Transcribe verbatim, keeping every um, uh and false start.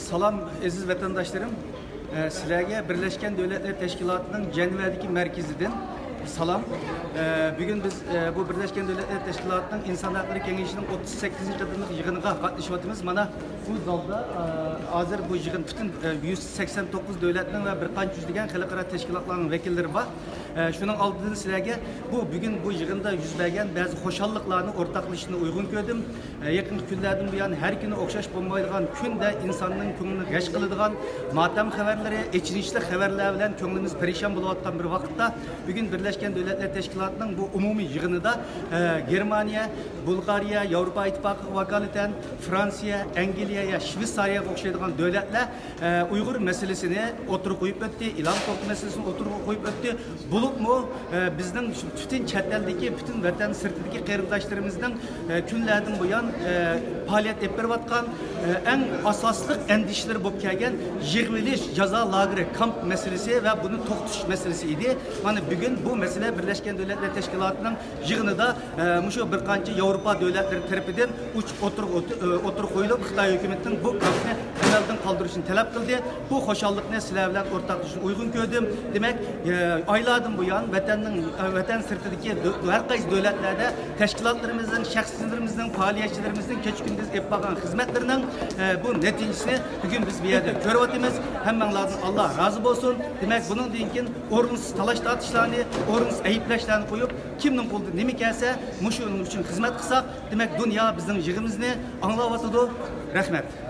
سالام، ئەزىز ۋەتەنداشلىرىم. ئە، سىلەرگە بىرلەشكەن دۆلەتلەر تەشكىلاتىنىڭ جەنۋەدىكى مەركىزىدىن سالام. ئە، بۈگۈن بىز، ئە، بۇ بىرلەشكەن دۆلەتلەر تەشكىلاتىنىڭ ئىنسان ھەقلىرى كېڭىشىنىڭ ئوتتۇز سەككىزىنچى قېتىملىق يىغىنىغا قاتنىشىۋاتىمىز. مانا بۇ زالدا، ئە، ھازىر بۇ يىغىن پۈتۈن، ئە، يۈز سەكسەن توققۇز دۆلەتنىڭ ۋە بىر قانچە يۈزلىگەن خەلقئارا تەشكىلاتلارنىڭ ۋەكىللىرى بار. ئە، شۇنىڭ ئالدىدىن سىلەرگە بۇ بۈگۈن بۇ يىغىندا يۈز بەرگەن بەزى خۇشاللىقلارنى ئورتاقلىشىشنى ئۇيغۇن كۆردۈم. ئە، يېقىنقى كۈنلەردىن بۇيان ھەر كۈنى ئوخشاش بولمايدىغان كۈندە ئىنساننىڭ كۆڭلىنى غەش قىلىدىغان ماتەم خەۋەرلىرى، ئېچىنىشلىق خەۋەرلەر بىلەن كۆڭلىمىز پەرىشان بولۇۋاتقان بىر ۋاقىتتا، بۈگۈن بىرلەشكەن دۆلەتلەر تەشكىلاتىنىڭ بۇ ئومۇمىي يىغىنىدا، ئە، گېرمانىيە، بۇلغارىيە، ياۋروپا ئىتتىپاقىغا ۋاكالىتەن، فرانسىيە، ئەنگلىيە يا شۋېتسارىيەگە ئوخشايدىغان دۆلەتلەر ئە، ئۇيغۇر مەسىلىسىنى ئوتتۇرىغا قويۇپ ئۆتتى، ئىلھام توختى مەسىلىسىنى ئوتتۇرىغا قويۇپ ئۆتتى. بولۇپمۇ، ئە، بىزنىڭ شۇ پۈتۈن چەت ئەلدىكى، پۈتۈن ۋەتەن سىرتىدىكى قېرىنداشلىرىمىزنىڭ، ئە، كۈنلەردىن بۇيان، ئە، پائالىيەت ئېلىپ بېرىۋاتقان، ئە، ئەڭ ئاساسلىق ئەندىشىلىرى بولۇپ كەلگەن يىغىۋېلىش، جازا لاگېرى، كامپ مەسىلىسى ۋە بۇنى توختىتىش مەسىلىسى ئىدى. مانا بۈگۈن بۇ مەسىلە بىرلەشكەن دۆلەتلەر تەشكىلاتىنىڭ يىغىنىدا، ئە، مۇشۇ بىر قانچە ياۋروپا دۆلەتلىرى تەرىپىدىن ئوتتۇرىغا ئوت-، ئە، ئوتتۇرىغا قويۇلۇپ، خىتاي ھۆكۈمىتىنىڭ بۇ كامپنى ئەمەلدىن قالدۇرۇشىنى تەلەپ قىلدى. بۇ خۇشاللىقنى سىلەر بىلەن ئورتاقلىشىشنى ئۇيغۇن كۆردۈم. دېمەك، ئە، ئايلاردىن بۇيان ۋەتەننىڭ، ئە، ۋەتەن سىرتىدىكى دۆ-، ھەر قايسى دۆلەتلەردە تەشكىلاتلىرىمىزنىڭ، شەخسلىرىمىزنىڭ، پائالىيەتچىلىرىمىزنىڭ كېچە-كۈندۈز ئېلىپ بارغان خىزمەتلىرىنىڭ، ئە، بۇ نەتىجىسىنى بۈگۈن بىز بۇ يەردە كۆرۈۋاتىمىز. ھەممەڭلاردىن ئاللا رازى بولسۇن. دېمەك، بۇنىڭدىن كېيىن ئورۇنسىز تالاش-تارتىشلارنى، ئورۇنسىز ئەيىبلەشلەرنى قويۇپ، كىمنىڭ قولىدا نېمە كەلسە، مۇشۇنىڭ ئۈچۈن خىزمەت قىلساق، دېمەك، دۇنيا بىزنىڭ يىغىمىزنى ئاڭلاۋاتىدۇ. رەھمەت.